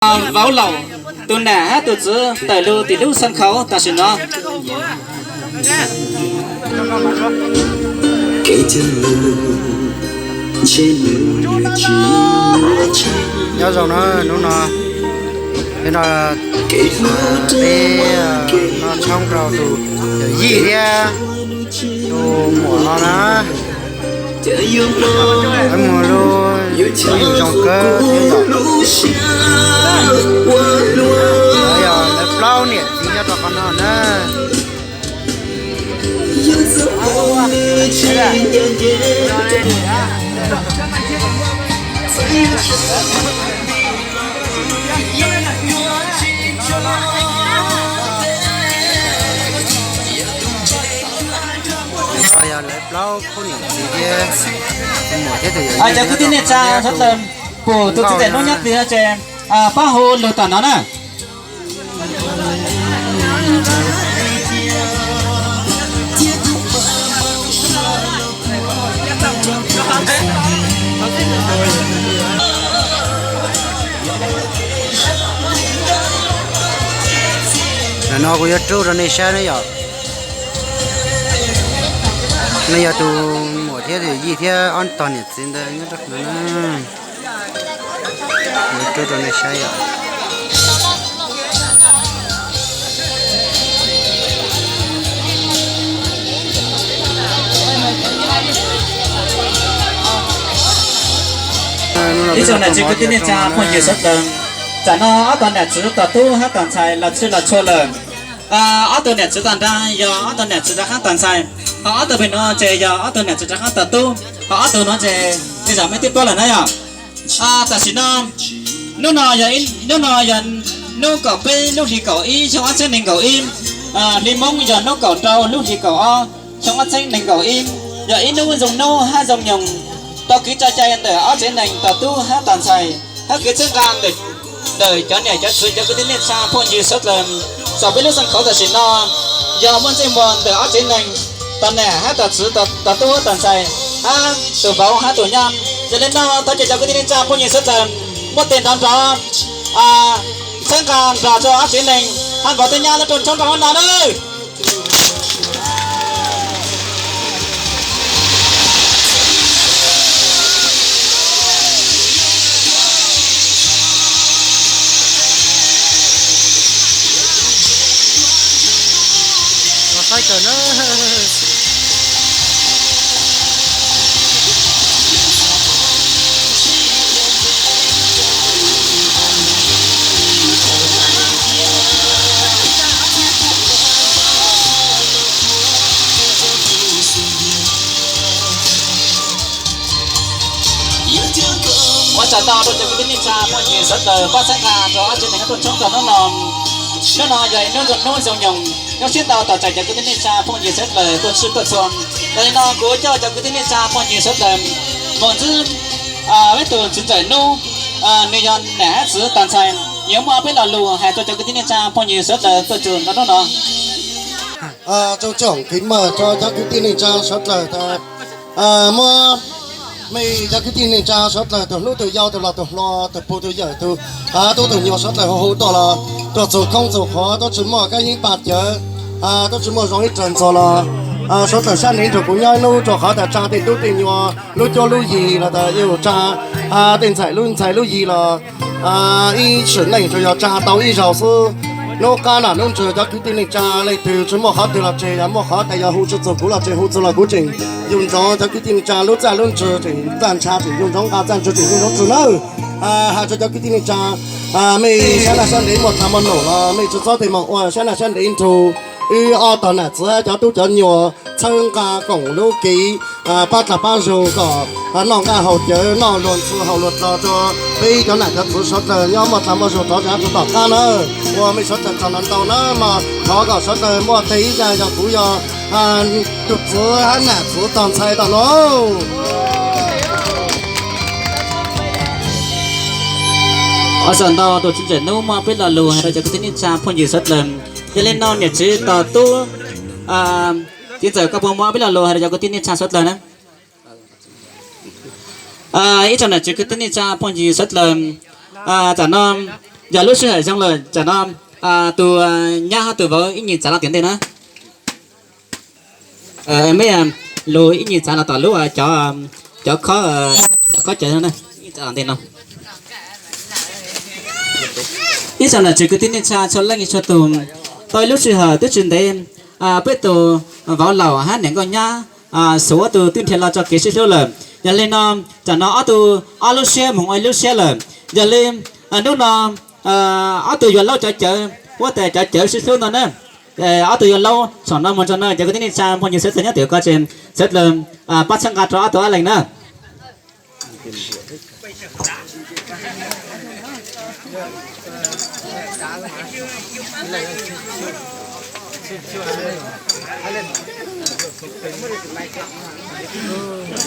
Vauv Laum tus nam hab tus txwv tawm lug tim lub xab khauv tam sim no. Nyob zoo na, hnub no peb no, peb no tshoob rau tus yawm yij thiab tus muam no na. Lawv muag lub, lub yus zoo kawg thiab yom. Lawv yog lawv plaub niam txiv nyob rau qhov no na. Yog lawv plaub khub niam txiv thiab, muam thiab tus yawm yij. Cov kwv tij neej tsa suav dlawg, pum tus txiv ntxawm hnub nyob twg no ces pab hu lug tom no na. Ntawm no kuv yuav rub rau nej saib ne yom. No yog tus muam thiab tus yij thiab ob tog niam txiv ntawd nyob rau qhov no na. Yuav rub rau nej saib yom. Ib tsoom niam txiv kwv tij neej tsa phooj ywg suav dlawg, tam no ob tog niam txiv tos tub hab tos ntxhais los txhij los txhua lawm. Ob tug niam txiv tog nrag yog ob tug niam txiv rov qab tos ntxhais, ho ob tug pem no ces yog ob tug niam txiv rov qab tos tub, ho ob tug no ces tej zaum mej twb paub lawm na yom. Tam sim no, hnub no yog, hnub no yog hnub kaum peb lub hlis kaum ib xyoo ob txhiab nees nkaum ib, hli Hmoob yog hnub kaum rau lub hlis kaum ob xyoo ob txhiab nees nkaum ib, yog ib hnub zoo hnub hab zoo nyoog rau kev tso cai ntawm ob tsev neeg tos tub hab tos ntxhais, hab kev txhawb nqa ntawm cov niam cov txiv cov kwv tij neej tsa phooj ywg suav dlawg. Saum peb lub xab khauv tam sim no yog muaj ntsej muag ntawm ob tsev neeg tos nam hab tos txiv, tos tub hab tos ntxhais, hab tus vauv hab tus nyab. Yog li no thov caw cov kwv tij neej tsa phooj ywg suav dlawg muab tes nrov nrov txhawb nqa nrog rau ob tsev neeg hab vauv thiab nyab lub rooj tshoob rau hnub no nawb. Ua tsaug ntau rau cov kwv tij neej tsa phooj ywg suav dlawg pab txhawb nqa rau ob tsev neeg rooj tshoob rau hnub no. Hnub no yog ib hnub zoo hnub zoo nyoog, nyoob siab ntau tos txais cov kwv tij neej tsa phooj ywg suav dlawg tuaj txhij tuaj txhua. Yog li no kuv coj cov kwv tij neej tsa phooj ywg suav dlawg moog ntsib peb tug txiv ntxawm nub, nwg yog nam hab txiv tos ntxhais, yuav muaj peb lo lus hais rau cov kwv tij neej tsa phooj ywg suav dlawg tuaj txhua rau hnub no. Tsoom tsoom kev maj rau cov kwv tij neej tsa suav dlawg tas, muab mej cov kwv tij neej tsa suav dlawg tug hlub tug yau tug laug tug hluas tug pug tug yawm tug tub tug nyuam suav dlawg hu hu tuaj los tuaj txug koob txug qhuav, tub tsi muaj kab yeeb paj cawv, tub tsi muaj zoo ib raws ntxuag los suav dlawg sab ntev nrug kuv nyob ib hnub rua qhov tas tsa tej tub tej nyuam lub cuab lub yig los tas yug tsa tej ntxhais lub ntxhais lub yig los ib sim neej tsuas yog tsa tau ib zaug xwb. Hnub qab nam hnub ntswg cov kwv tij neej tsa leej twg tsi muaj qhov twg los tseg, yog muaj qhov tas yog hu tsi txug kuv los tseg, hu txug los kuv tseem yug ntsoov cov kwv tij neej tsa lub txaj lub ntswg tseem txaj ntsha tseem yug ntsoov nqa, txaj ntswg tseem yug ntsoov tswg nawb. Has rua cov kwv tij neej tsa, mej sab naj sab ntev muaj tag muaj num los mej tsi txhob tej moog ua sab naj sab ntev nrug wb ob tog nam txiv cov tub cov nyuam txhawb nqa koom lub kev pab dlaag pab zug kom noj nqaj haus cawv, noj luag ntxhw haus luag dlog rua peb cov nam cov txiv suav dlawg nyob muaj dlaag muaj zug rov zag rua tom qab nawb. Ua mej suav dlawg tsaug ntau ntau nawb mog, thov kom suav dlawg muaj teg ib zag yog kuv yog tug txiv hab nam txiv tog ntxhais tom nuav. Ua tsaug ntau tus txiv ntxawm nub muaj peb lo lus has rua cov kwv tij neej tsa phooj ywg suav dlawg. Yog le nuav niam txiv tog tub, txiv ntxawm koj puas muaj peb lo lus has rua cov kwv tij neej tsa suav dlawg na? Ib tsoom niam txiv kwv tij neej tsa phooj ywg suav dlawg, tam nuav Yog lub sij hawm zoo lawm, tam no tus nyab hab tus vauv ib nyuag txav los tim ntej na. Meb lug ib nyuag txav los tom lub, cov khob cawv no, ib nyuag txav los ntej no. Ib zaug los txog kwv tij neej tsa txhua leej txhua tug, tau ib lub sij hawm twb tsis ntev, peb tus vauv laus hab niam nkauj nyab xuas ob tug twb nrhiav los tso kev sib hlub lawm. Yog li no, tam no ob tug ob lub siab moog ua ib lub siab lawm. Yog li hnub no ob tug yuav laub cov cawv, huab tais cov cawv sib hlub no na. Ob tug yuav laub saum no moog rua no, cov kwv tij neej tsa phooj ywg sawv dlawg nyob tim ko tseem sawv dlawg pab txhawb nqa rua ob tug ob leeg na.